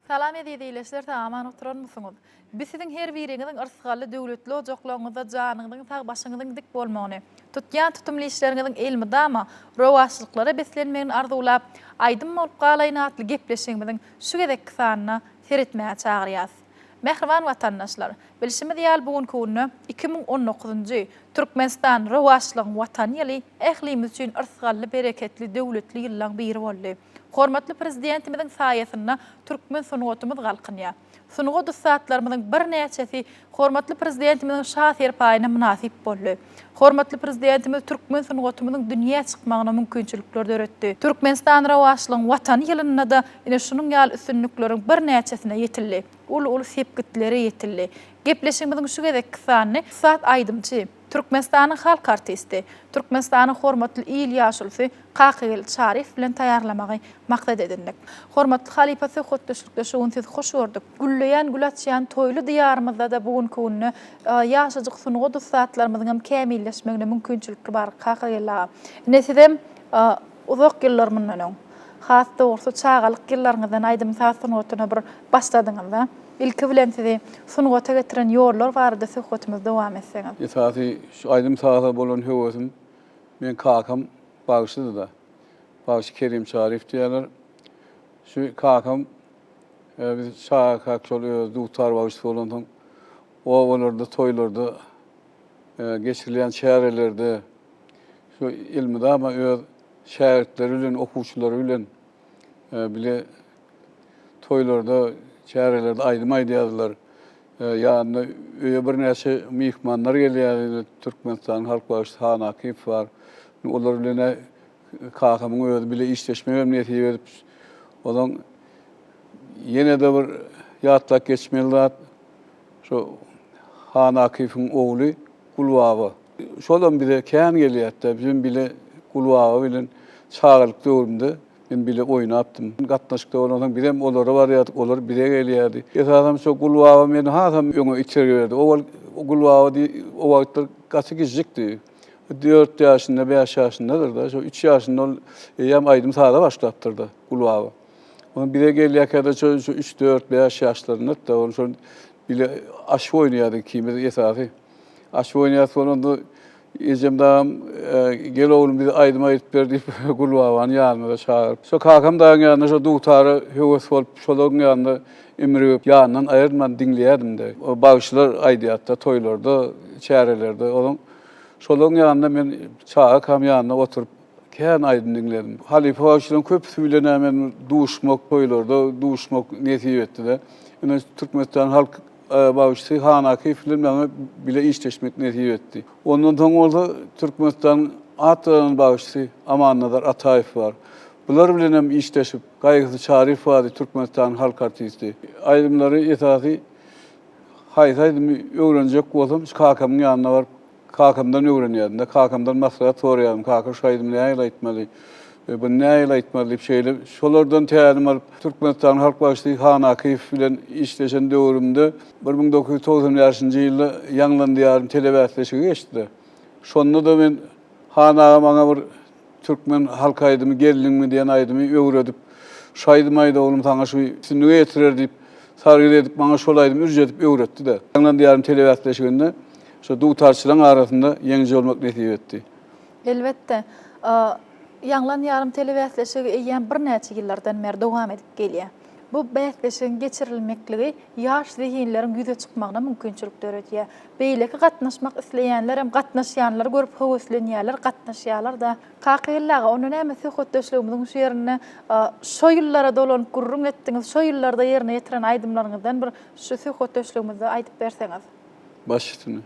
Salam eziz ileşler sag aman oturanmysyňyz. Biz siziň her biriňiziň yrsgally döwletli ojaklaryňyzda janyňyzyň sag başyňyzyň dik bolmagyny, tutýan tutumly işleriňiziň elmydama rowaçlyklara beslenmegini arzuwlap, Aýdym bolup galaýyn atly gepleşigimiziň şu gezekki sanyna seretmäge çagyrýas. Mähriban watandaşlar, bilşimiz ýaly bu günki günde 2019-njy Türkmenistan rowaçlygyň Watany ýyly ählimiz üçin yrsgally bereketli döwletli ýyllaň biri boldy. Hormatly Prezidentimiziň saýasynda türkmen sungatymyz galkynýar. Sungat ussatlarymyzyň birnäçesi hormatly Prezidentimiziň Şa serpaýyna mynasyp boldy. Hormatly Prezidentimiz türkmen sungatymyzyň dünýä çykmagyna mümkinçilikler döretdi. Türkmenistan rowaçlygyň Watany ýylynda-da ine şunuň ýaly üstünlikleriň birnäçesine ýetildi. Uly-uly sepgitlere ýetildi. Gepleşigimiziň şu gezekki sanyny ussat aýdymçy, Türkmenistanyň halk artisti, Türkmenistanyň hormatly il ýaşulusy Kakageldi Çaryýew bilen taýýarlamagy maksat edindik. Hormatly halypa söhbetdeşlikde şu gün sizi hoş gördük. Gülleýän, gül açýan toýly Diýarymyzda-da bu günki günde ýaşajyk sungat ussatlarymyzyň hem kämilleşmegine mümkinçilikli bar Kakageldi aga. Ine sizem uzak ýyllar mundan öň, has dogrusy çagalyk ýyllaryňyzdan aýdym-saz sungatyna bir başladyňyz-da. Ilki bilen sizi sungata getiren ýollar barada söhbetimizi dowam etseňiz. Esasy şu aýdym-saza bolan höwesim meň kakam bagşydy-da. Bagşy Kerim Çaryýew diýýärler. Şu kakam biz çagakak şol özi dutar bagşysy bolansoň obalarda, toýlarda geçirilýän çärelerde şu elmydama öz şägirtleri bilen, okuwçylary bilen bile Toýlarda, çärelerde aýdym aýdýardylar. Ýanyna öýe birnäçe myhmanlar gelýärdi. Türkmenistanyň halk bagşysy Han Akyýew bar. Olar bilen kakamyň özi bile işleşmek hem nesip edip, onuň ýene-de bir ýatlap geçmeli zat, şu Han Akyýewiň ogly Gulbaba. Şolam bize kän gelýärdi. Bizem bile Gulbaba bilen çagalyk döwrümde Men bile oýnapdym. Gatnaşykda bolansoň bizem olara barýardyk, olar bize gelýärdi. Esasam şo Gulbaba meni hasam öňe itergi berdi. Owal Gulbaba diý, o wagtlar gaty kiçijikdi. Dört ýaşynda, bäş ýaşyndadyr-da. Şo üç ýaşynda ol eýýäm aýdym-saza başlapdyr-da Gulbaba. Onuň bize gelýärkä-de şo şo üç, dört, bäş ýaşlarynda-da ol şol bile aşyk oýnaýardyk ikimiz esasy. Aşyk oýnaýas bolanda Ejem dagam gel oglum bize aýdym aýdyp ber diýip Gulbabany ýanyna çagyryp. Şo kakam dagyň ýanynda şo dutara höwes bolup şolaryň ýanynda imrigip ýanyndan aýrylman diňleýärdim-de. Bagşylar aýdýardy-da toýlarda, çärelerde. Onuň şolaryň ýanynda men çagakam ýanynda oturyp kän aýdym diňledim. Halypa bagşylaryň köpüsi bilen-ä men duşmak, toýlarda duşmak nesip etdi-de. Ine Türkmenistanyň halk Bagşysy Han Akyýew bilen maňa bile işleşmek nesip etdi. Ondan soň bolsa Türkmenistanyň at gazanan bagşysy Amannazar Ataýew bar. Bular bilen hem işleşip, Gaýgysyz Çaryýew bardy, Türkmenistanyň halk artisti. Aýdymlary esasy haýsy aýdymy öwrenjek bolsam, şu kakamyň ýanyna baryp Kakamdan öwrenýärdim-de, kakamdan maslahat soraýardym, Kaka, şu aýdymy nähili aýtmaly, buny nähili aýtmaly diýip, şeýle şolardan tälim alyp, Türkmenistanyň halk bagşysy Han Akyýew bilen işleşen döwrümde 1995-nji ýylda Ýaňlan diýarym telebäsleşigi geçdi-de. Şonda-da men Han aga maňa bir Türkmen halk aýdymy Geldiňmi diýen aýdymy öwredip, Şu aýdymy aýt oglum saňa şu üstünlige ýetirer diýip, sargyt edip maňa şol aýdymy ürç edip öwretdi-de. Ýaňlan diýarym telebäsleşiginde şo dutarçylaryň arasynda ýeňiji bolmak nesip etdi. Elbetde, Ýaňlan diýarym telebäsleşigi eýýäm birnäçe ýyllardan bäri dowam edip gelýär. Bu bäsleşigiň geçirilmekligi ýaş zehinleriň ýüze çykmagyna mümkinçilik döredýär. Beýleki gatnaşmak isleýänlerem gatnaşýanlary görüp höweslenýärler, gatnaşýarlar-da. Kakageldi aga, onda näme söhbetdeşligimiziň şu ýerinde şo ýyllara dolanyp gürrüň etdiňiz, şo ýyllarda ýerine ýetiren aýdymlaryňyzdan bir şu söhbetdeşligimizde aýdyp berseňiz. Baş üstüne.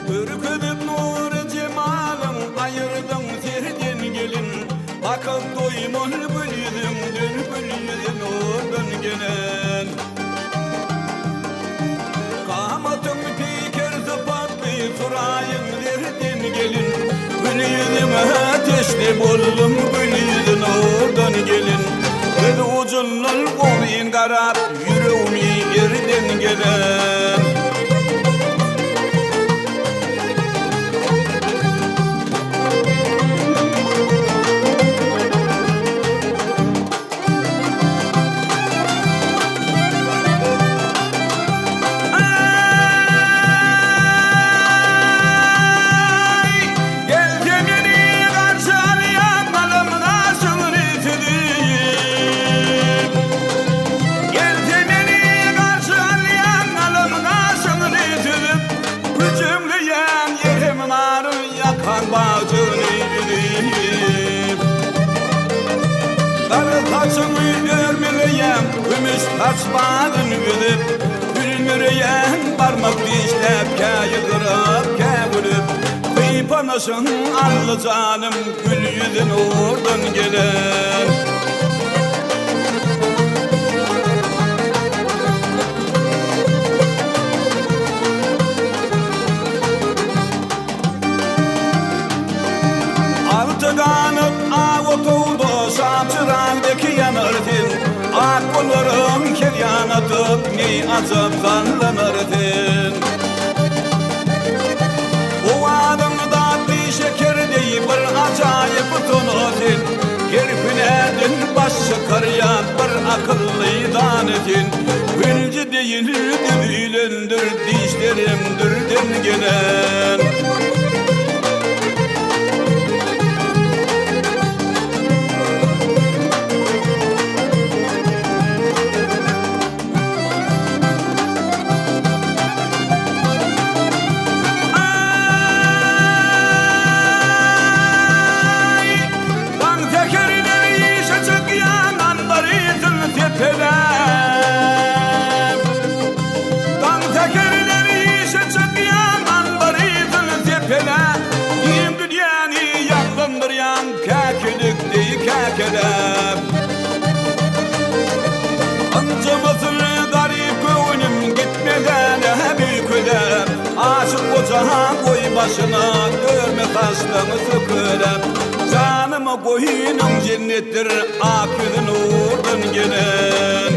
Görkezip nury jemalyň, aýyrdyň serden gelin, Bakyp doýman gül ýüzüňden, gül ýüzi nurdan gelen. Kamatyň peýker sypatly, suraýyň zerden gelin, Gül ýüzüňe teşne boldum, gül ýüzi nurdan gelin. Göz ujundan ogryn garap, ýüregimi ýerden gelen. Saç bagyn üzüp, Gülmüreýän barmak dişläp, kä ýylgyryp, kä gülüp, Sypanyşyň aldy janym, gül ýüzi nurdan gelen. Alty ganat ak otagda şamçyrag dek ýanar sen, Ak gollaryň her ýana atyp, ne ajap sallanar sen. Owazyň datly şeker deý bir ajaýyp sona sen, Her hünärden baş çykarýan bir akylly dana sen. Hünji deýin düzülendir dişlerim dürden gelen. Aý, daň säherler işe çykýan anbarysyň sepeläp. Daň säherler işe çykýan anbarysyň sepeläp. Giň dünýäni ýaňlandyrýan käkilik deý käkeläp. Ynjamasyn garyp göwnüm gitmegäne öýkeläp, Aşyk goja goý başyna dörme saçlaňy sökeläp, Janyma goýnuň jennetdir ak ýüzi nurdan gelen.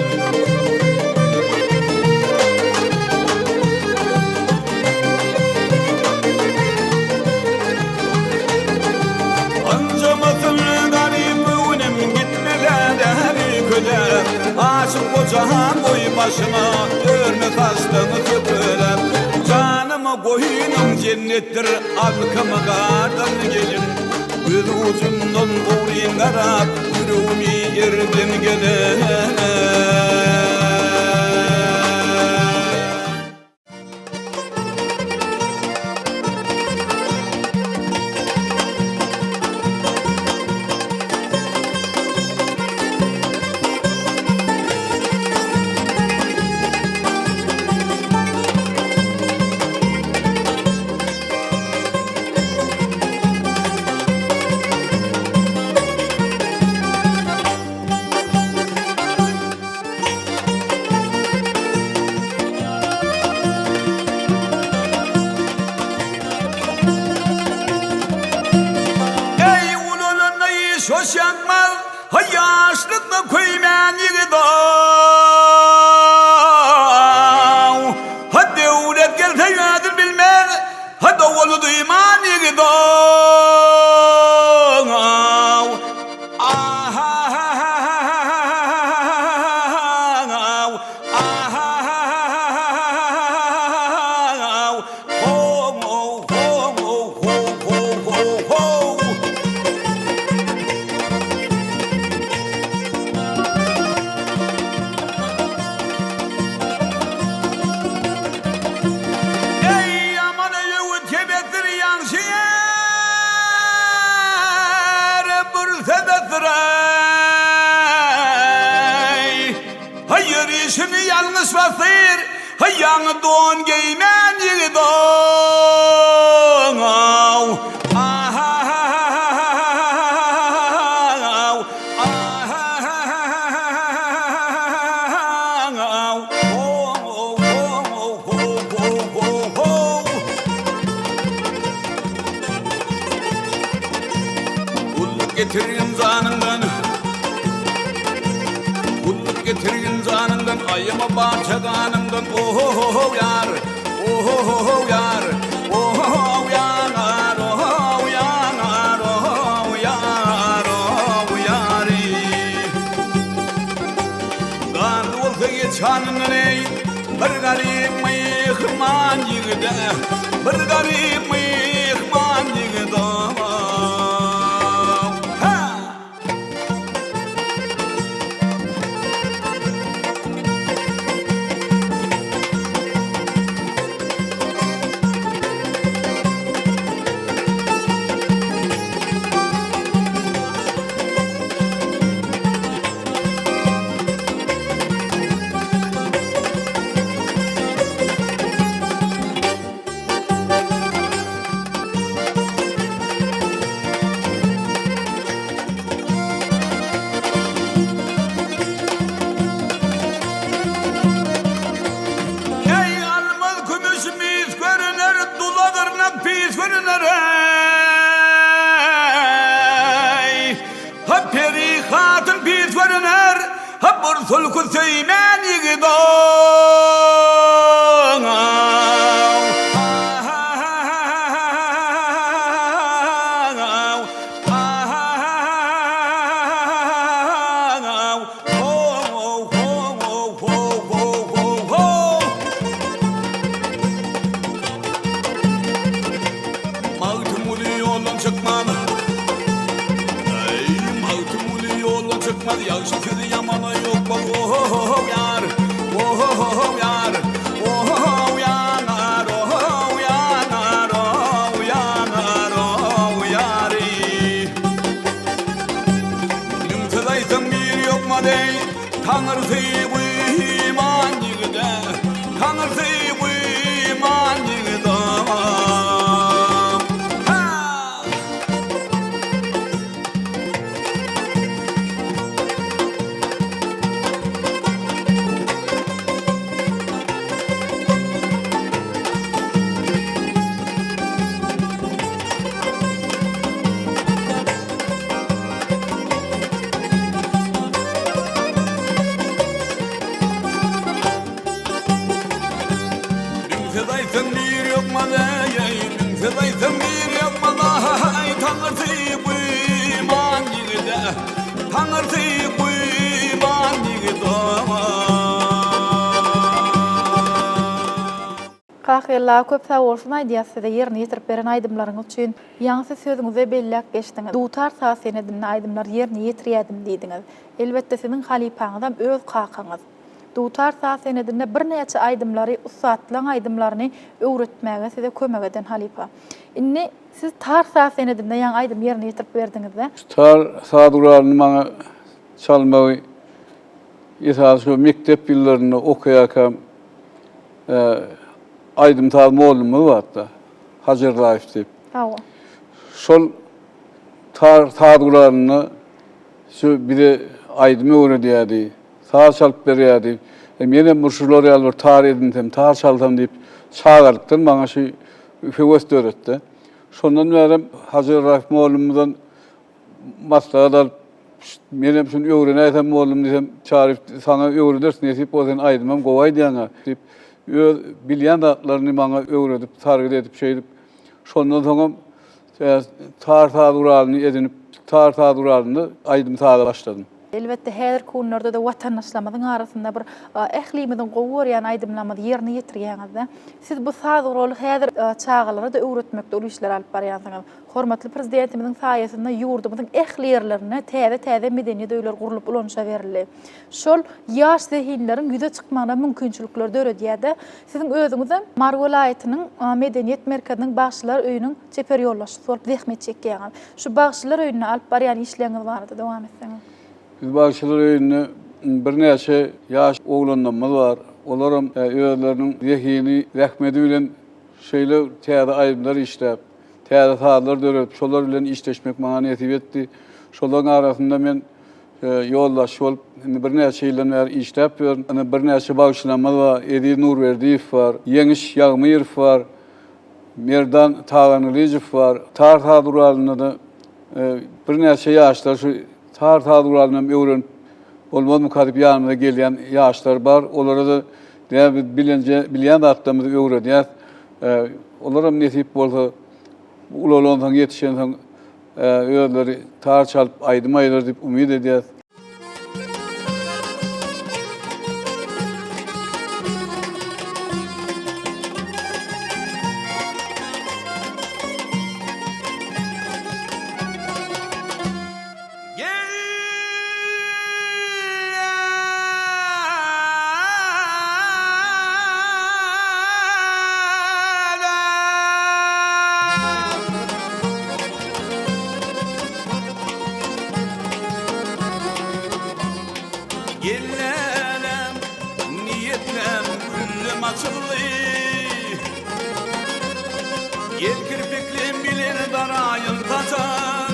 Ynjamasyn garyp göwnüm gitmegäne öýkeläp, Aşyk goja goý başyňa örme saçlaňy sökeläp, Janyma goýnuň jennetdir alkymy gardan gelin, Göz ujundan ogryn garap ýüregimi erden gelen. Eý, ulalanda iş hoş ýakmaz, Ha ýaşlykda köýmän ýigit-ow. Ha döwlet gelse özün bilmez, Ha dowaly duýman ýigit-ow. Eý, ýaman öwüt kebetdir ýagşy ýere bir sebetdir-eý. Haýyr işini ýalňyş basyr, Ýaňy don geýmän ýigit-ow. Gulluk getirgin janyňdan Gulluk getirgin janyňdan Aýama barça ganyňdan Oho-ho-ho ýar Oho-ho-ho ýar Oho-ho ýar Oho-ho ýar Oho-ho ýar Oho ýary Ganly bolsa geç hanyndan eý Bir garyp myhman ýigide Bir garyp myhman ýigide Ha! Sulhy söýmän ýigit Magtymguly ýoldan çykmaz. Eý, Magtymguly ýoldan çykmaz, ýagşy sözi ýamana ýokmaz. Ohohow ýar, ohohow ýar, ohohow ýanar, ohohow ýanar, ow ýanar, ow ýary. Müň söz aýtsam biri ýokmaz, eý, Taňrysy guýman ýigide, Taňrysy guýman ýigide. Ha! Söz aýtsam bir ýokmaz eý, söz aýtsam bir ýokmaz aý, Taňyrsy guýman ýigide, Taňyrsy guýman ýigide. Kakella köp sag bolsun aýdýas size ýerine ýetirip beren aýdymlaryňyz üçin. Ýaňy siz sözüňizde belläp geçdiňiz. Dutar saz senedinde aýdymlar ýerine ýetirýädim diýdiňiz. Elbetde siziň halypaňyzam öz kakaňyz. Dutar saz senedinde birnäçe aýdymlary ussatlaň aýdymlaryny öwretmäge size kömek eden halypa. Indi siz tar saz senedinde ýaňy aýdym ýerine ýetirip berdiňizde. Şu tar saz guralyny maňa çalmagy esasy şo mekdep ýyllarynda okaýarkam aýdym-saz mollumyz bardy, Hajy Rzaýew diýip. Hawa. Şol tar saz guralynda şu bize aýdym öwredýärdi, saz çalyp berýärdi. E, menem bir şular ýaly bir tar edinsem, tar çalsam diýip çagalykdan maňa şu höwes döretdi. Şondan bärem Hajy Rzaýew mollumyzdan Maslahat alyp, Menem şuny öwrenäýsem boldum diýsem, Çaryýew, Saňa öwrederis, nesip bolsa sen aýdymam gowy aýdýaň-a diýip, öz bilýän zatlaryny maňa öwredip, sargyt edip şeýdip, şondan soňam tar saz guralyny edinip, tar saz guralynda aýdym-saza başladym. Elbetde, häzirki günlerde-de watandaşlarymyzyň arasynda bir ählimiziň gowy görýän aýdymlarymyzy ýerine ýetirýäňiz-de. Siz bu saz guraly häzir çagalara-da öwretmekde uly işleri alyp barýansyňyz. Hormatly Prezidentimiziň saýasynda ýurdumyzyň ähli ýerlerinde täze-täze medeniýet öýleri gurlup ulanyşa berildi. Şol ýaş zehinleriň ýüze çykmagyna mümkinçilikleri döredýär-de. Siziň özüňizem Mary welaýatynyň Medeniýet merkeziniň bagşylar öýüniň çeper ýolbaşçysy bolup zähmet çekýäňiz. Şu bagşylar öýünde alyp barýan işleriňiz barada dowam etseňiz. Biz bagşylar öýünde birnäçe ýaş oglanlarymyz bar. Olaram özleriniň zehini, zähmeti bilen şeýle täze aýdymlar işläp, Täze sazlar döredip, şolar bilen işleşmek maňa nesip etdi. Şolaryň arasynda men ýoldaş bolup, indi birnäçe ýyldan bäri işläp ýörün. Indi birnäçe bagşylarymyz bar, Eziz Nurberdiýew bar, Ýeňiş Ýagmyrow bar, Merdan Tagangylyjow bar. Tar saz guralynda-da birnäçe ýaşlar şu tar saz guralyny hem öwrenip bolmazmyka diýip ýanymyza gelýän ýaşlar bar. Olara-da biz bilenje bilýän zatlarymyzy öwredýäs. Olaram nesip bolsa ulalansoň, ýetişensoň özleri tar çalyp aýdym aýdar diýip umyt edýäs. Gelnenem niýetlem güllem açyldy. Gel kirpiklim bilen daraýyn saçan.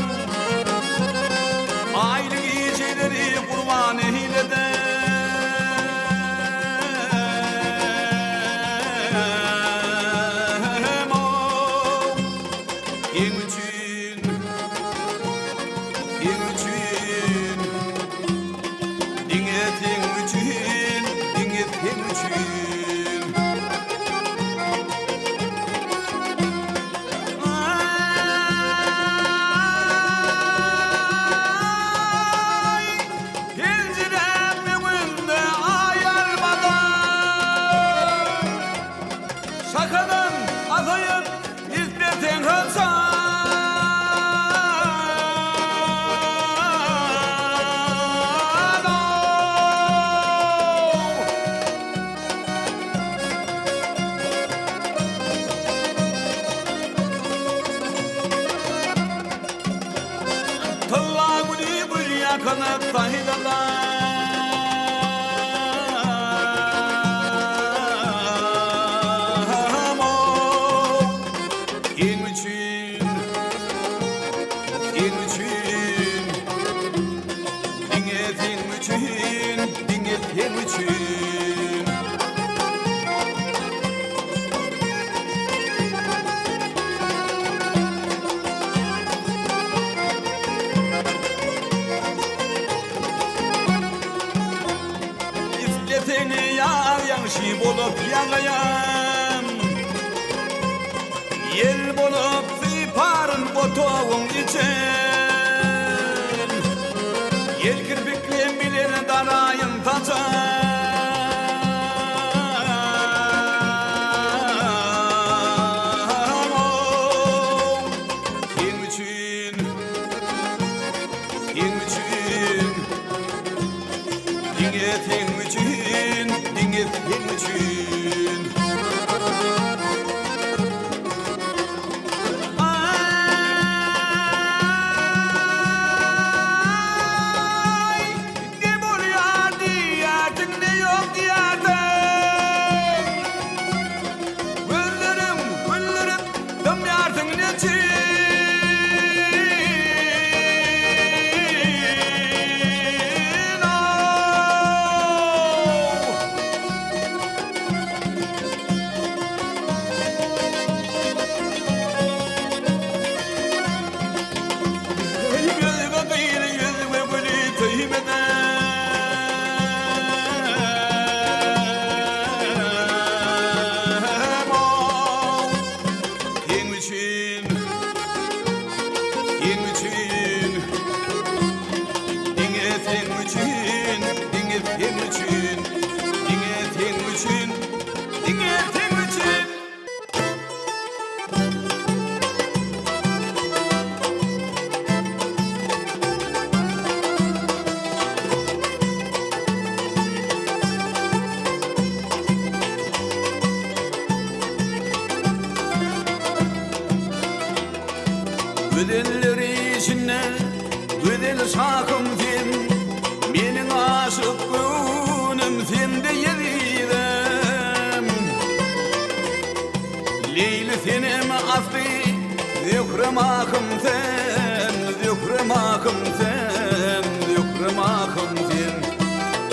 Aýly gijeleri gurban eýleden. Ow, seň üçin, seň üçin, diňe seň üçin. Saltanat saýlalam ow. Seň üçin, seň üçin, diňe seň üçin, diňe seň üçin. Isleseň ýaz ýagşy bolup ýagaýan, Ýel bolup syparyn otagyň için. Ýel kirpiklim bilen daraýyn saçyn. Seň üçin, seň üçin, Diňe seň üçin, diňe seň üçin. Aý, ne bolýar diýýärdiň, ne ýok diýýärdiň. Gözlerim güldürip dymýarsyň neçün? Ýüzüme gyýyl ýüzüme güli söýmeden. Seň üçin, seň üçin, diňe seň üçin, diňe seň üçin, diňe seň üçin, diňe seň üçin. Gözelleri içinde gözel şahym sen, Meniň aşyk göwnüm sende ýezizim. Leýli senem asly Zöhre mahym sen, Zöhre mahym sen, Zöhre mahym sen.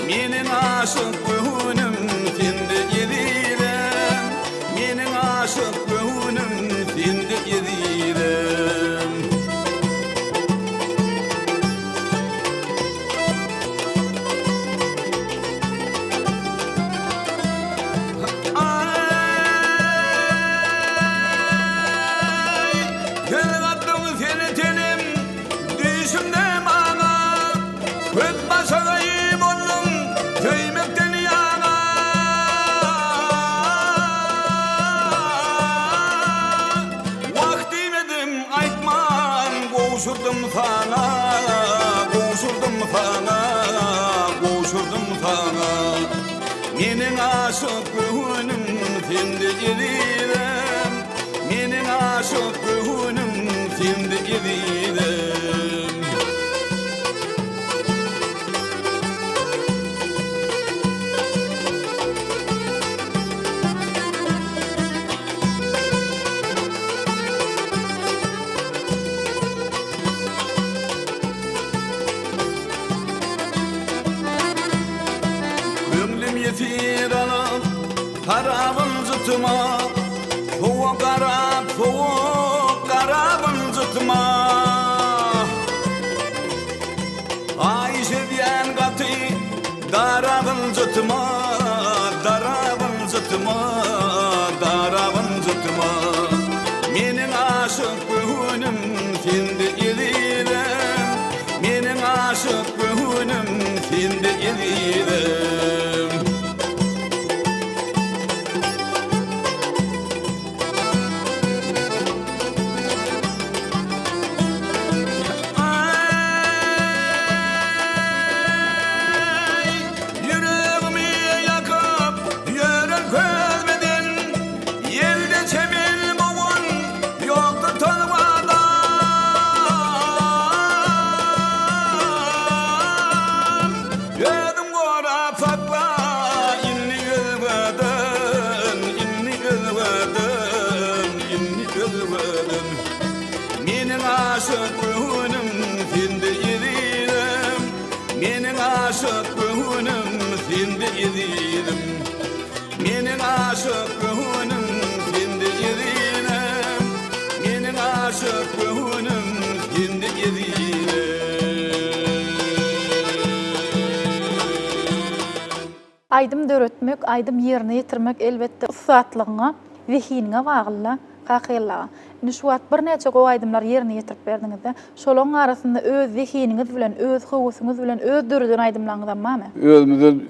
Meniň aşyk göwnüm sende ezizim, Meniň aşyk göwnüm sende ezizim. Aý, söz gatdyň seni tenim, düýşümde maňa, Köp başagaý bolduň söýmekden ýaňa. Wah diýmedim aýtman gowşurdym saňa, Gowşurdym saňa, gowşurdym saňa. Meniň aşyk göwnüm sende ezizim, Meniň aşyk göwnüm sende ezizim. Köňlüm ýesir alyp, tarabyn jytyma, Sowuk garap, sowuk garabyn jytyma. Haýyş edýän gaty, darabyn jytyma, Darabyn jytyma, darabyn jytyma. Meniň aşyk göwnüm sende ezizim, Meniň aşyk göwnüm sende ezizim. Aý, ýüregimi ýakyp ýören köz. Ezizim. Meniň aşyk göwnüm sende ezizim. Meniň aşyk göwnüm sende ezizim. Aýdym döretmek, aýdym ýerine ýetirmek elbetde ussatlygyňa, zehiniňe bagly-da, Kakageldi aga. Indi şu wagt birnäçe gowy aýdymlary ýerine ýetirip berdiňiz-de. Şolaryň arasynda öz zehiniňiz bilen, öz höwesiňiz bilen öz döreden aýdymlaryňyzam barmy? Özümizden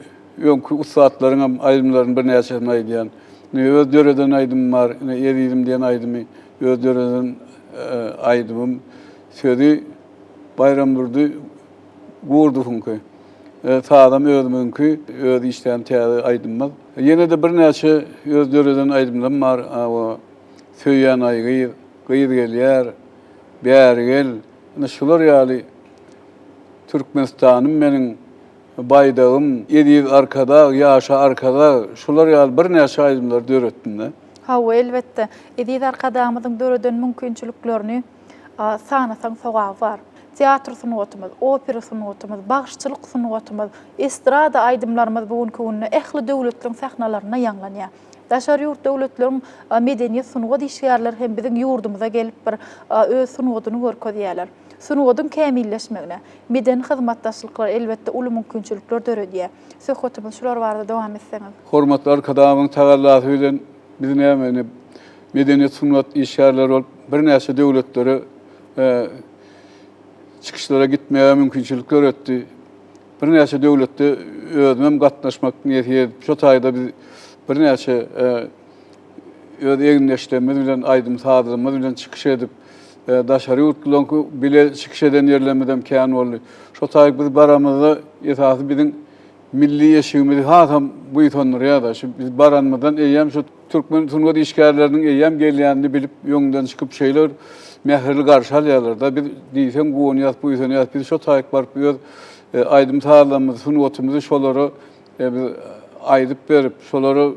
öňki ussatlaryňam aýdymlaryny birnäçesini aýdýan. Ine öz döreden aýdymym bar, ine Ezizim diýen aýdymy öz döreden aýdymym. Sözi Baýramdurdy Gurdowyňky. Sazam özümiňki, öz işlän täze aýdymymyz. Ýene-de birnäçe öz döreden aýdymlarym bar. Awa, Söýýän aý gyz, Gyz gelýär, Bäri gel. Ine şular ýaly Türkmenistanym meniň, Baýdagym, Eziz Arkadag, Ýaşa Arkadag şular ýaly birnäçe aýdymlary döretdim-de. Hawa, elbetde, Eziz Arkadagymyzyň döreden mümkinçiliklerini sanasaň sogaby bar. Teatr sungatymyz, opera sungatymyz, bagşyçylyk sungatymyz, estrada aýdymlarymyz bu günki günde ähli döwletleriň sahnalarynda ýaňlanýar. Daşary ýurt döwletleriň medeniýet, sungat işgärleri hem biziň ýurdumyza gelip bir öz sungatyny görkezýärler. Sungatyň kämilleşmegine, medeni hyzmatdaşlyklar elbetde uly mümkinçilikler döredýär. Söhbetimizi şular barada dowam etseňiz. Hormatly Arkadagymyzyň tagallasy bilen biz näme indi medeniýet, sungat işgärleri bolup birnäçe döwletlere çykyşlara gitmäge mümkinçilik döretdi. Birnäçe döwletde özümem gatnaşmak niýeti edip, şo taýda biz birnäçe öz egindeşlerimiz bilen, aýdym-sazlarymyz bilen çykyş edip, daşary ýurtlylaryňky bile çykyş eden ýerlerimizem kän boldy. Şo taýy biz baramyzda esasy biziň milli eşigimizi hasam buýsandyrýar-da. Şu biz baranymyzdan eýýäm şu türkmen sungat işgärleriniň eýýäm gelýänini bilip, öňden çykyp şeýle bir mähirli garşy alýarlar-da. Biz diýseň guwanýas, buýsanýas. Biz şo taýyk baryp öz aýdym-sazlarymyzy, sungatymyzy şolara biz aýdyp berip, şolara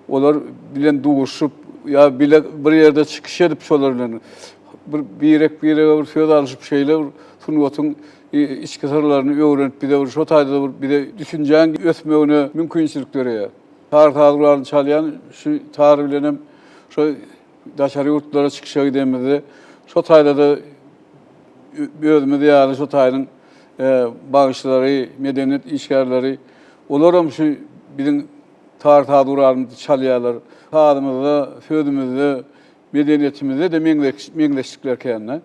olar bilen duşup ýa bile bir ýerde çykyş edip şolar bilen bir birek-birege bir söz alşyp şeýle bir sungatyň içki syrlaryny öwrenip bize bir şo taýda bir bize düşünjäň ösmegine mümkinçilik döreýär. Tar saz guralyny çalýan şu tar bilenem şo daşary ýurtlara çykyşa gidenimizde şo taýda-da özümiz ýaly şo taýynyň bagşylary, medeniýet işgärleri olaram şu biziň tar saz guralymyzy çalýarlar. Sazymyzda, sözümizde, medeniýetimizde-de meňzeşlikler kän-de.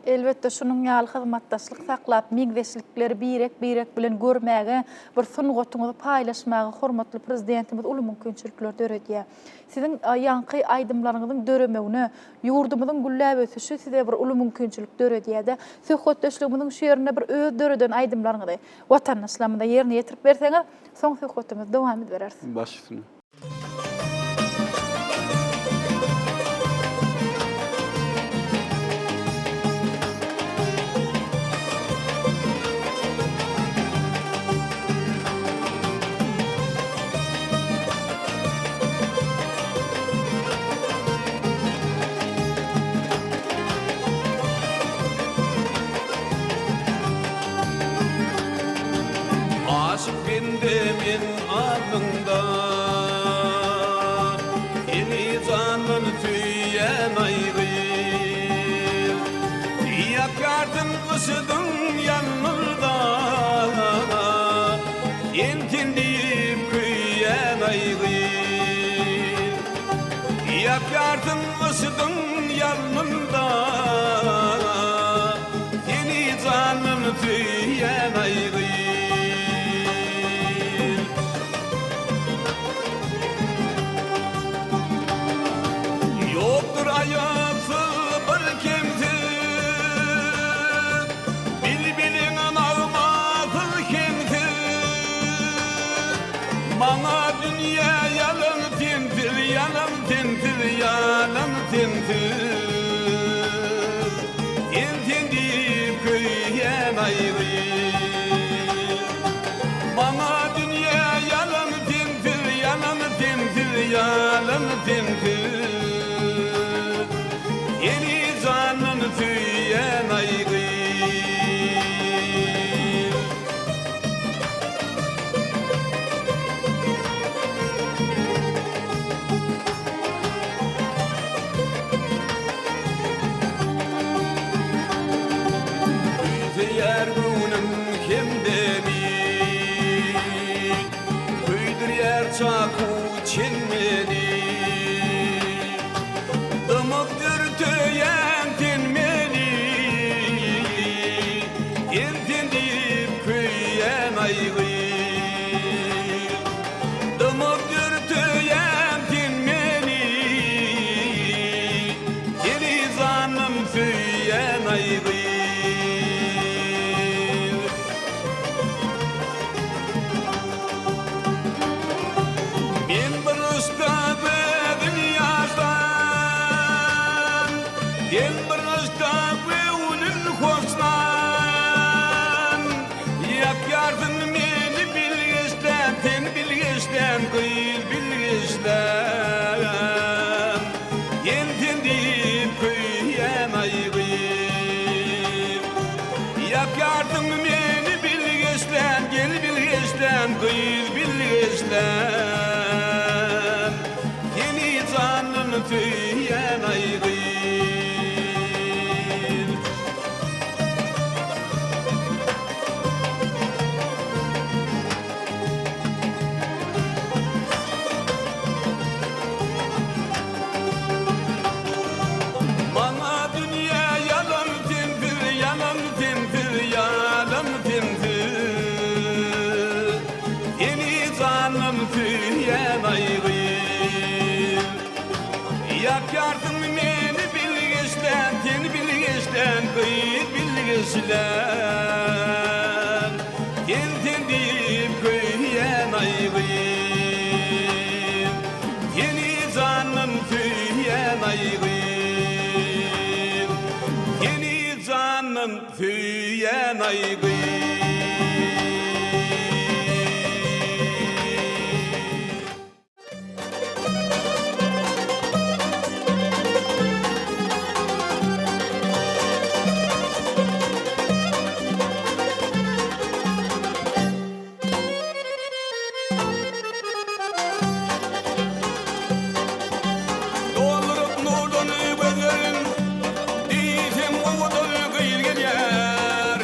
Elbetde, şunuň ýaly hyzmatdaşlyk saklap, meňzeşlikleri birek-birek bilen görmäge, bir sungatyňyzy paýlaşmaga hormatly Prezidentimiz uly mümkinçilikler döredýär. Siziň ýaňky aýdymlaryňyzyň döremegine, ýurdumyzyň gülläp ösüşi size bir uly mümkinçilik döredýär-de. Söhbetdeşligimiziň şu ýerinde bir öz döreden aýdymlaryňyzy watandaşlarymyza ýerine ýetirip berseňiz, soň söhbetimizi dowam edibereris. Baş üstüne. Aşyk bende men alnyňda Seni jandan söýýän aý gyz Ýakýarsyň yşydyň ýalnynda Sen sen diýip köýýän aý gyz Ýakýarsyň yşydyň ýalnynda Seni jandan söýýän aý gyz. Ýokdur aýapsyz bir kemsiz, Bilbiliň nagmasyz kemsiz. Maňa dünýä ýalan sensiz, ýalan sensiz, ýalan sensiz. Sen sen diýip köýýän aýry. Maňa dünýä ýalan sensiz, ýalan sensiz, ýalan sensiz. Seni jandan söýýän aý gyz. çaku çenmeli Dymyp dürteýän sen meni Sen sen diýip köýýän aý gyz Dymyp dürteýän sen meni Seni janym söýýän aý gyz. Men bir yşka gözüm ýaşlan, Sen bir yşka göwnün hoşlan. Ýakýarsyň meni bilgeşlän, Sen bilgeşlän, gyz bilgeşlän. Sen sen diýip köýýän aý gyz. Ýakýarsyň meni bilgeşlän, Gel bilgeşlän, gyz bilgeşlän. Seni jandan söýýän aý gyz. Maňa dünýä ýalan sensiz, ýalan sensiz, ýalan sensiz. Seni janym söýýän aý gyz. Ýakýarsyň meni bilgeşlän, sen bilgeşlän, gyz bilgeşlän. Sen sen diýip köýýän aý gyz. Seni janym söýýän aý gyz. Seni janym söýýän aý gyz. Dolduryp nurdan gözlerin, Diýseň owadan gyz gelýär.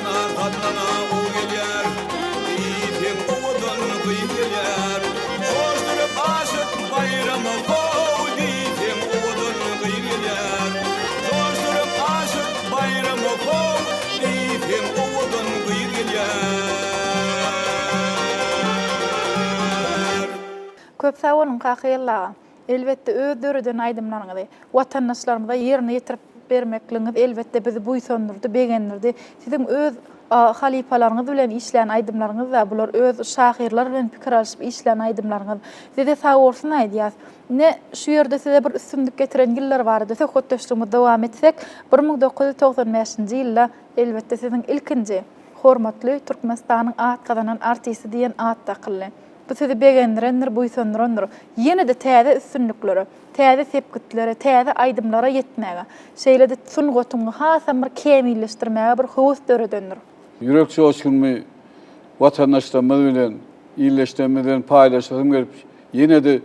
Sallana, sallana gowy gelýär. Diýseň owadan gyz gelýär. Joşduryp aşyk Baýramy how diýseň owadan gyz gelýär. Joşduryp aşyk Baýramy how diýseň owadan gyz gelýär. Köp sag boluň Kakageldi aga. Elbetde öz döreden aýdymlaryňyzy watandaşlarymyza ýerine ýetirip bermekligiňiz elbetde bizi buýsandyrdy, begendirdi. Siziň öz halypalaryňyz bilen işlän aýdymlaryňyz-da bular öz şahyrlar bilen pikir alyşyp işlän aýdymlaryňyz. Size sagbolsun aýdýas. Ine şu ýerde size bir üstünlik getiren ýyllar barada söhbetdeşligimizi dowam etsek, 1995-nji ýylda elbetde siziň ilkinji Hormatly Türkmenistanyň at gazanan artisti diýen at dakyldy. Bu sizi begendirendir, buýsandyrandyr. Ýene-de täze üstünliklere, täze sepgitlere, täze aýdymlara ýetmäge, şeýle-de sungatyňy hasam bir kämilleşdirmäge bir höwes döredendir. Ýürek joşgunymy watandaşlarymyz bilen, ildeşlerimiz bilen paýlaşasym gelip, ýene-de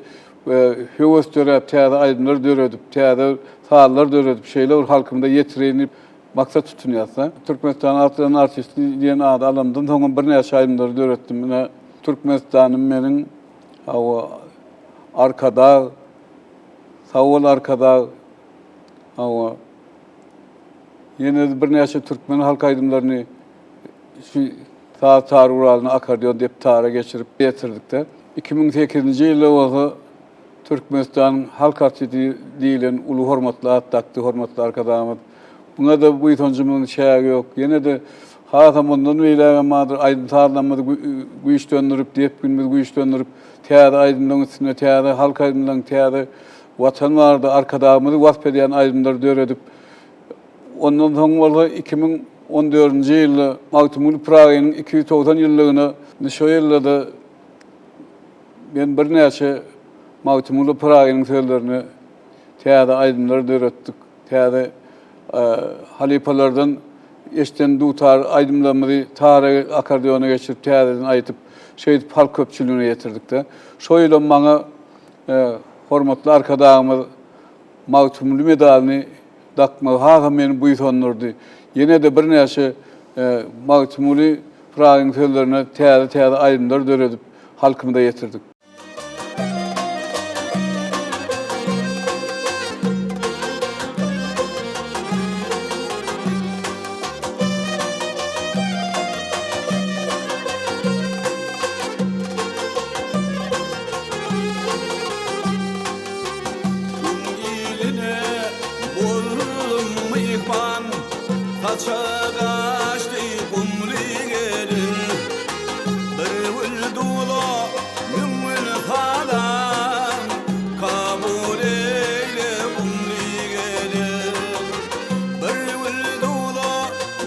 höwes döräp, täze aýdymlar döredip, täze sazlar döredip, şeýle bir halkymyza ýetireýin diýip maksat tutunýas-da. Türkmenistanyň at gazanan artisti diýen ady alanymdan soňam birnäçe aýdymlary döretdim. Ine, Türkmenistanym meniň, hawa, Arkadag, sag bol Arkadag, hawa, ýene-de birnäçe türkmen halk aýdymlaryny şu saz tar guralyna akkordeon dep tara geçirip ýetirdik-de. 2008-nji ýylda bolsa Türkmenistanyň halk artisti diýlen uly hormatly at dakdy hormatly Arkadagymyz. Muňa-da buýsanjymyzyň çägi ýok. Ýene-de hasam mundan beýlägem bardyr, aýdym-sazlarymyzy güýçlendirip, depginimizi güýçlendirip, täze aýdymlaryň üstünde täze halk aýdymlaryň, täze Watan barada, Arkadagymyzy wasp edýän aýdymlary döredip, ondan soň bolsa 2014-nji ýylda Magtymguly Pyragynyň 290 ýyllygyna, şo ýylda-da Men birnäçe Magtymguly Pyragynyň sözlerine täze aýdymlar döretdik. Täze halypalardan eşiden dutar aýdymlarymyzy tara, akkordeona geçirip täzeden aýdyp, şeýdip halk köpçüligine ýetirdik-de. Şo ýylam maňa hormatly Arkadagymyz Magtymguly medalyny dakmagy hasam meni buýsandyrdy. Ýene-de birnäçe Magtymguly Pyragynyň sözlerine täze-täze aýdymlar döredip, halkymyza ýetirdik. Gum iline boldum myhman, Saçak açdy gumly gelin. Bir gül duza, müň gül salam, Kabul eýle gumly gelin. Bir gül duza,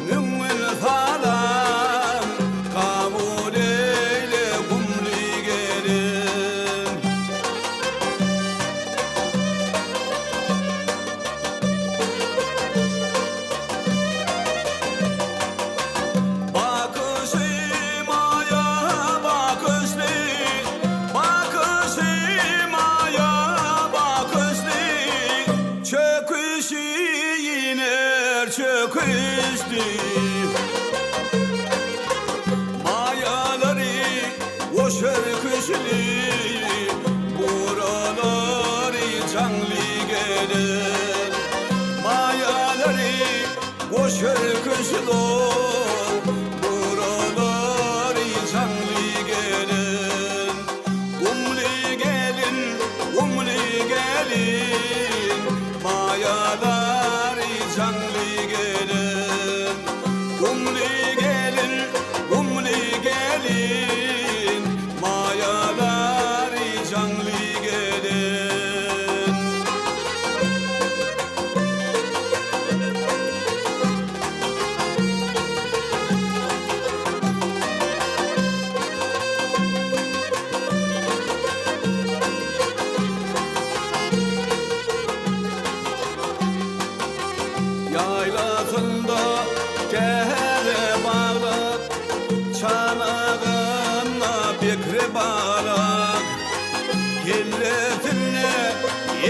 müň gül salam, Kabul eýle gumly gelin. Bakyşy maýa bakyşly, Bakyşy maýa bakyşly, Çöküşi iner çöküşli. Maýalary goşar küşli, Buralary jaňly geler. Maýalary goşar küşli, Buralary jaňly geler. Gumly gelin, gumly gelin, Maýalary jaňly gelin. Gumly gelin, gumly gelin, Maýalary jaňly gelin. Ýaýlasynda täze baglar, Çanagynda bekre balak, Kellesinde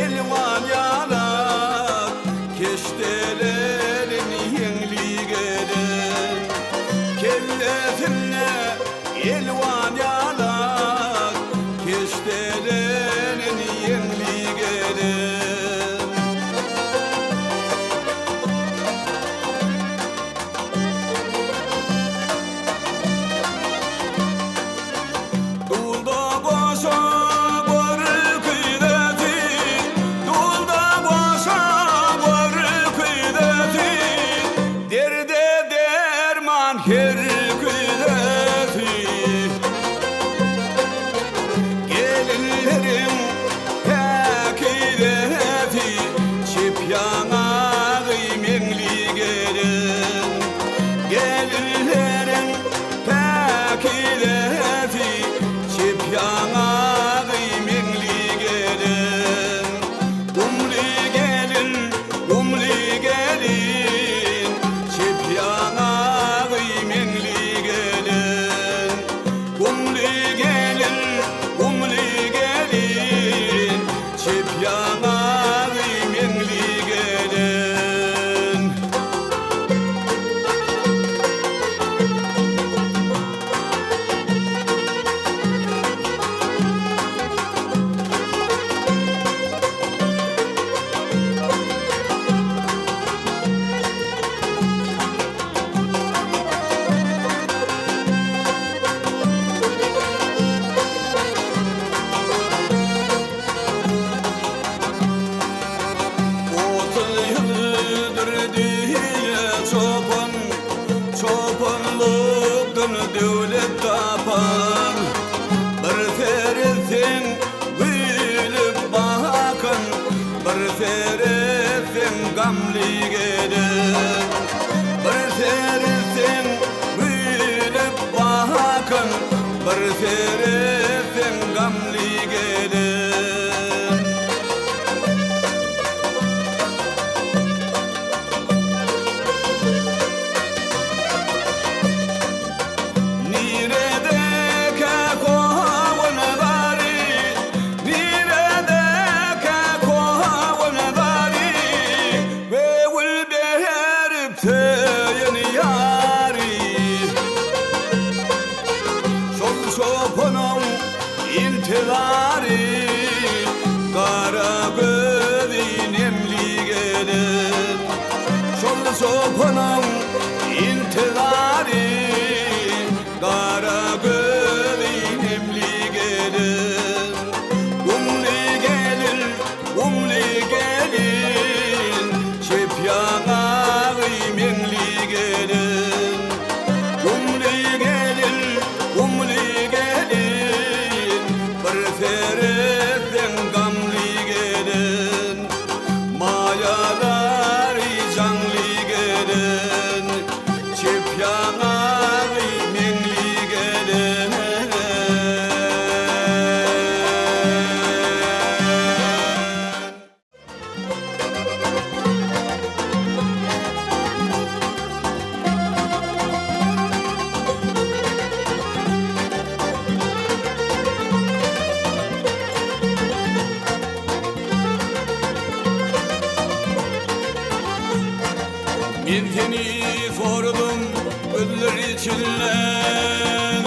elwan ýalak, Keşdelerin ýeňli gelen. Elwan ýalak keşdelenen ýeňli gelin. Dulda goşa görküzesi, Dulda goşa görküzesi, Derde derman her küzesi. Gelinleriň päkizesi, Çep ýaňagy meňli gelin. Gelinleriň Päkizesi, çep ýaňagy meňli gelin. Gumly gelin, gumly gelin, çep ýaňagy meňli gelin. Gumly gelin, gumly gelin, çep ýaňagy meňli gelin. 30 ýyldyr düýe çopan, Çopanlykdan döwlet tapan. Bir seretseň gülüp bakan, Bir seretseň gamly gelen. Bir seretseň gülüp bakan, Bir seretseň gamly gelen. Niredekä kowun bary, Niredekä kowun bary, Göwül berip söýen ýary. Şol çopanyň intizary, Gara gözi nemli gelin. Şol çopanyň intizary, Gara gözi nemli gelin. Gumly gelin, gumly gelin, Çep ýaňagy meňli gelin. Gumly gelin, gumly gelin, Bir seretseň gamly gelin. Maýalary jaňly gelin, Çep ýaňagy meňli gelin. Men seni sordum gözler içinden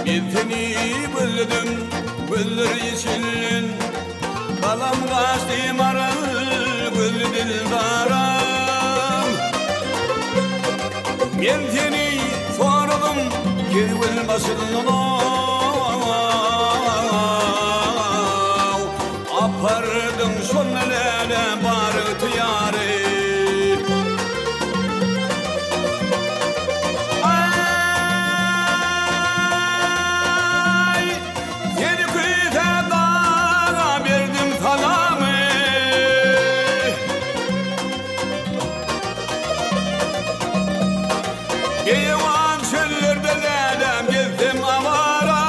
Men seni gözledim gözler içinden Balam gaçdy maral gözli dildaram Men seni sordum kerwen başyndan Apardyň şol läle bar ygtyýary. Aý, seni küýsä daga berdim salamy. Beýewan çöllerde läläm gezsem awara.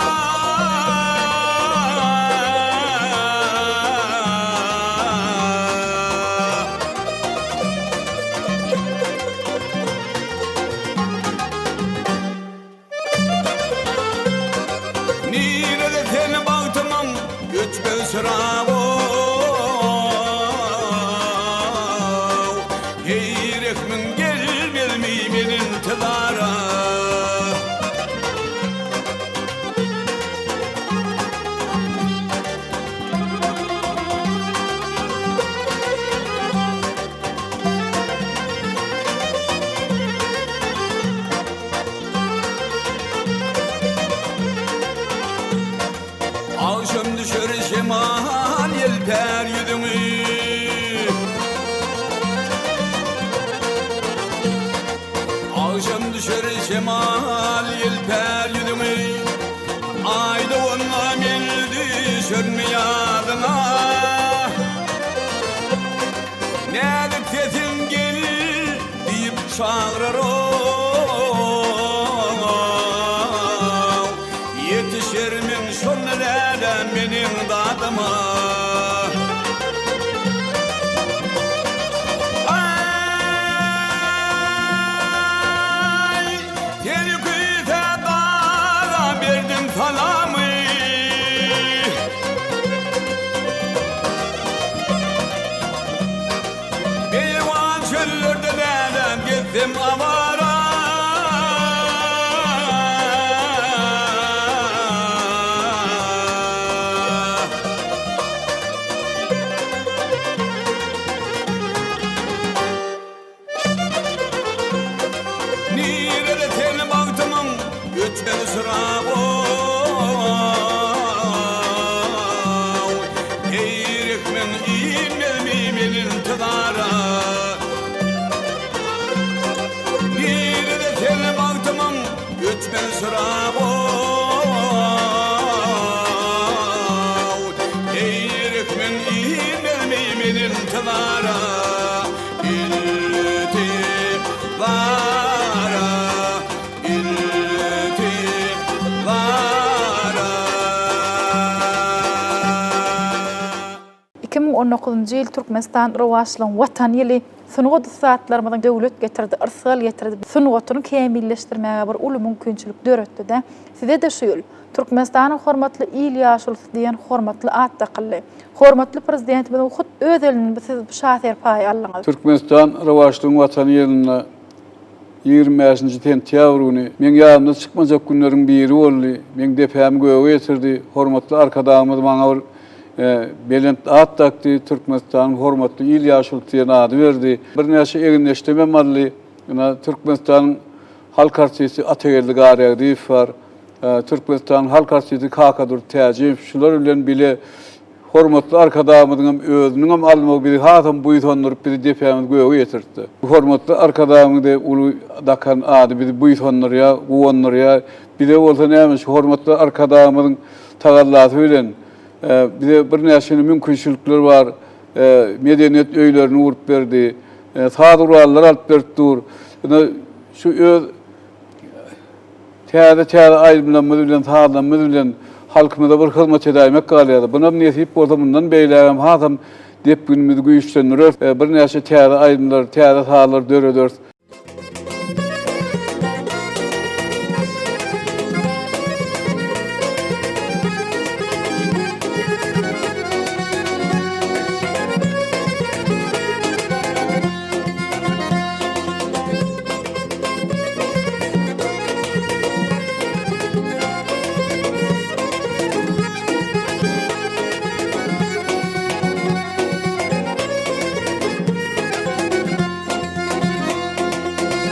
ýüzüňi. Agşam düşer şemal ýelpär ýüzüňi. Aý doganda men düşermi ýadyňa. Näzik sesiň gel diýip çagyrar ow. Ýetişermiň şonda läle meniň dadyma. Aý, seni küýsäp daga berdim salamy. Beýewan çöllerde läläm gezsem awara. Nirede sen bagtymyň öçmez çyragy Eý rehmiň inmezmi men intizara Nirede sen bagtymyň öçmez çyragy Eý rehmiň inmezmi men intizara 2019-njy ýyl Türkmenistan rowaçlygyň Watany ýyly, sungat ussatlarymyzyň döwlet getirdi, yrsgal getirdi, sungatyny kämilleşdirmäge bir uly mümkinçilik döretdi-de. Size-de şu ýyl Türkmenistanyň hormatly il ýaşulusy diýen hormatly at dakyldy. Hormatly Prezidentimiziň hut öz elinden siz bu şa serpaýy aldyňyz. Türkmenistan rowaçlygyň Watany ýylynda 25-nji sentýabr güni meň ýadymdan çykmajak günleriň biri boldy. Meň depämi göge ýetirdi. Hormatly Arkadagymyz maňa bir belent at dakdy, Türkmenistanyň hormatly il ýaşulusy diýen ady berdi. Birnäçe egindeşlemem aldy. Ynha, Türkmenistanyň halk artisti Atageldi Garýagdyýew bar. Türkmenistanyň halk artisti Kakadurdy Täjiýew şular bilen bile hormatly Arkadagymyzyň hem özüniň hem almagy bizi hasam buýsandyryp bizi depämizi göge ýetirtdi. Hormatly Arkadagymyzy uly dakan ady bizi buýsandyrýar, guwandyrýar. Bize bolsa näme şu hormatly Arkadagymyzyň tagallasy bilen bize birnäçe mümkinçilikler bar. Medeniýet öýlerini gurup berdi. Saz gurallary alyp berip dur. Ine şu öz Täze-täze aýdymlarymyz bilen, sazlarymyz bilen halkymyza bir hyzmat edäýmek galýar. Bunam nesip bolsa mundan beýlägem hasam depginimizi güýçlendireris. Birnäçe täze aýdymlar, täze sazlar dörederis.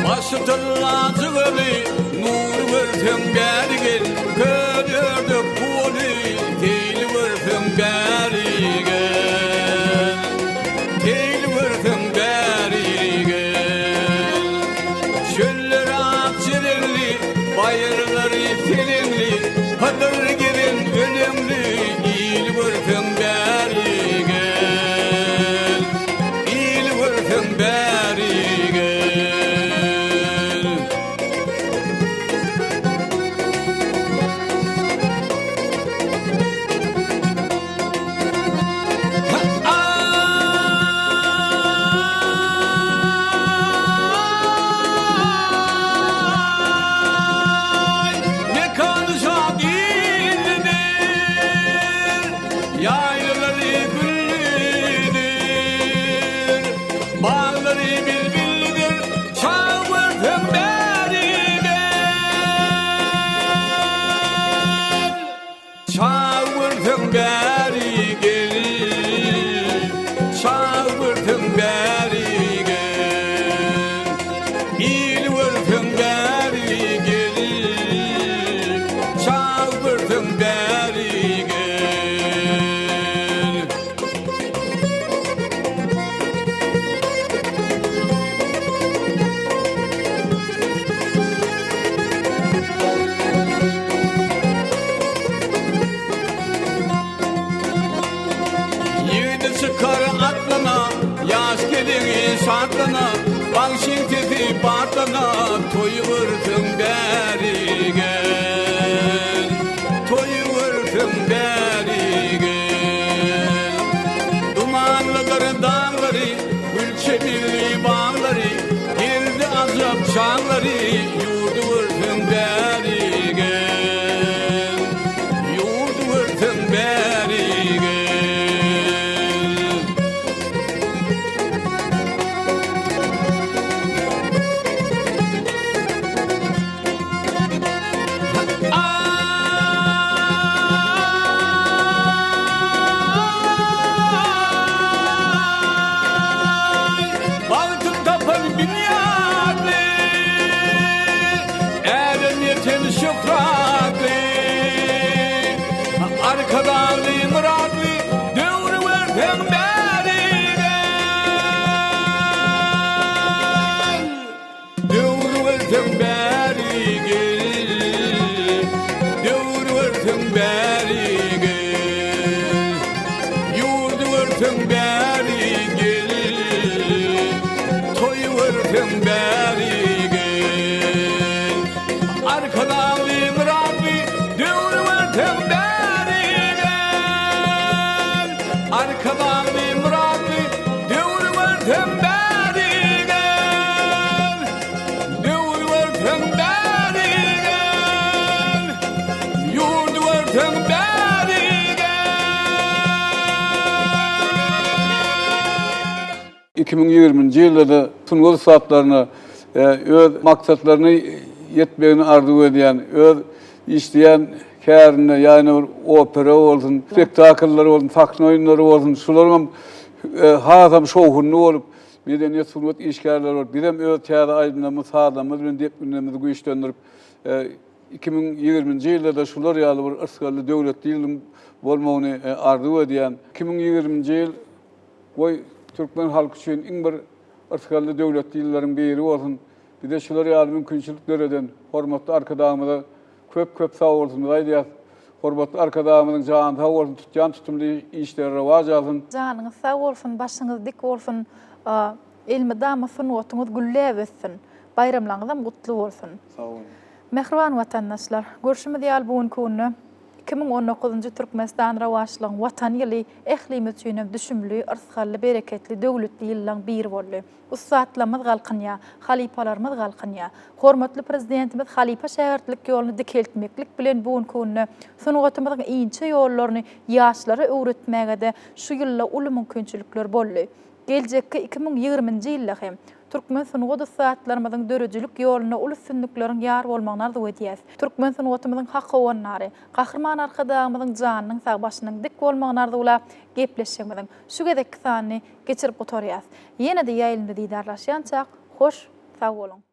Başy tylla jygaly, Nury görseň bäri gel, Köl ördek guwaly, Seýli görseň bäri gel. Seýli görseň bäri gel. Çöller ak jerenli, baýyrlary seleňli, Hydyr gezen öleňli, il görseň bäri gel. Il görseň bäri gel. çykar atlana, Ýaş gelini şatlana, Bagşyň sesi batlana, Toýy görsün bäri gel. Toýy görsün bäri gel. Dumanlydyr daglary, Gül çemenli baglary, Geldi ajap çaglary, Ýurdy görsün bäri gel. Ýurdy görsün bäri gel. Aý, bagtyn tapan binýatly, Älem ýeten şöhratly, Arkadagly, myratly döwri görseň bäri gel. Döwür görseň bäri gel, Döwür görseň bäri gel, Ýurdy görseň bäri gel, Toýy görseň bäri gel. Arkadagly, myratly döwür görseň bäri gel. Arkadagly, myratly döwür görseň bäri gel. Döwür görseň bäri gel. Ýurdy görseň bäri gel. 2020-nji ýylda-da sungat ussatlaryna öz maksatlaryna ýetmegini arzuw edýän, öz işleýän kärinde, ýagny bir opera bolsun, spektakllar bolsun, sahna oýunlary bolsun, şularyňam hasam şowhunly bolup, medeniýet, sungat işgärleri bolup, bizem öz täze aýdymlarymyz, sazlarymyz bilen depginlerimizi güýçlendirip, 2020-nji ýylda-da şular ýaly bir yrsgally, döwletli ýylyň bolmagyny arzuw edýän. 2020-nji ýyl Goý, türkmen halky üçin iň bir yrsgally döwletli ýyllaryň biri bolsun! Bize şular ýaly mümkinçilik döreden hormatly Arkadagymyza köp-köp sagbolsunymyzy aýdýas. Hormatly Arkadagymyzyň jany sag bolsun, tutýan tutumly işleri rowaç alsyn! Janyňyz sag bolsun, başyňyz dik bolsun, elmydama sungatyňyz gülläp össün! Baýramlaryňyzam gutly bolsun! Sag boluň! Mähriban watandaşlar, görşümiz ýaly bu günki günde 2019-njy Türkmenistan rowaçlygyň Watany ýyly ählimiz üçin hem düşümli, yrsgally, bereketli, döwletli ýyllaň biri boldy. Ussatlarymyz galkynýar, halypalarymyz galkynýar. Hormatly Prezidentimiz halypa-şägirtlik ýoluny dikeltmeklik bilen bu günki günde sungatymyzyň inçe ýollaryny ýaşlara öwretmäge-de şu ýylda uly mümkinçilikler boldy. Geljekki 2020-nji ýylda hem türkmen sungat ussatlarymyzyň döredijilik ýolunda uly üstünlikleriň ýar bolmagyny arzuw edýäs. Türkmen sungatymyzyň hak howandary, Gahryman Arkadagymyzyň janynyň sag, başynyň dik bolmagyny arzuwlap, gepleşigimiziň şu gezekki sanyny geçirip gutarýas. Ýene-de ýaýlymda didarlaşýançak, hoş, sag boluň!